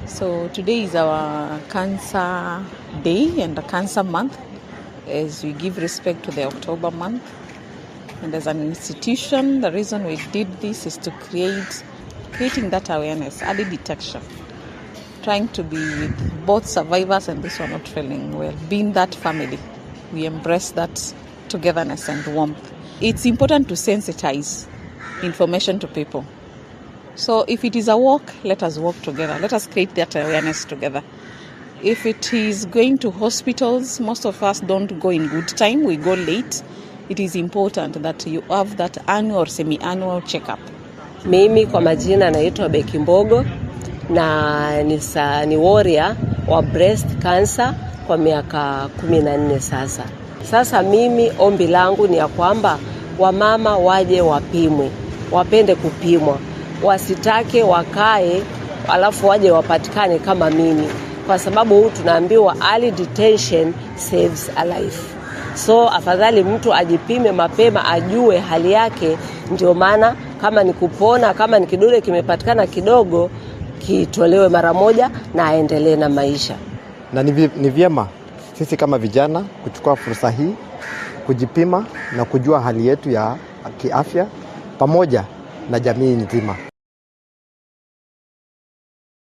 So today is our Cancer Day and the Cancer Month, as we give respect to the October month. And as an institution, the reason we did this is to creating that awareness, early detection, trying to be with both survivors and those who are not feeling well, being that family. We embrace that togetherness and warmth. It's important to sensitize information to people. So if it is a walk, let us walk together. Let us create that awareness together. If it is going to hospitals, most of us don't go in good time, we go late. It is important that you have that annual or semi-annual checkup. Mimi kwa majina naitwa Beki Mbogo na ni warrior wa breast cancer kwa miaka 14 sasa. Sasa mimi ombi langu ni ya kwamba wamama waje wapimwe, wapende kupimwa, wasitake wakae alafu waje wapatikane kama mimi, kwa sababu huu tunaambiwa early detection saves a life. So afadhali mtu ajipime mapema, ajue hali yake. Ndio maana kama ni kupona, kama ni kidole kimepatikana kidogo, kitolewe mara moja na aendelee na maisha. Na ni vyema sisi kama vijana kuchukua fursa hii kujipima na kujua hali yetu ya kiafya pamoja na jamii nzima.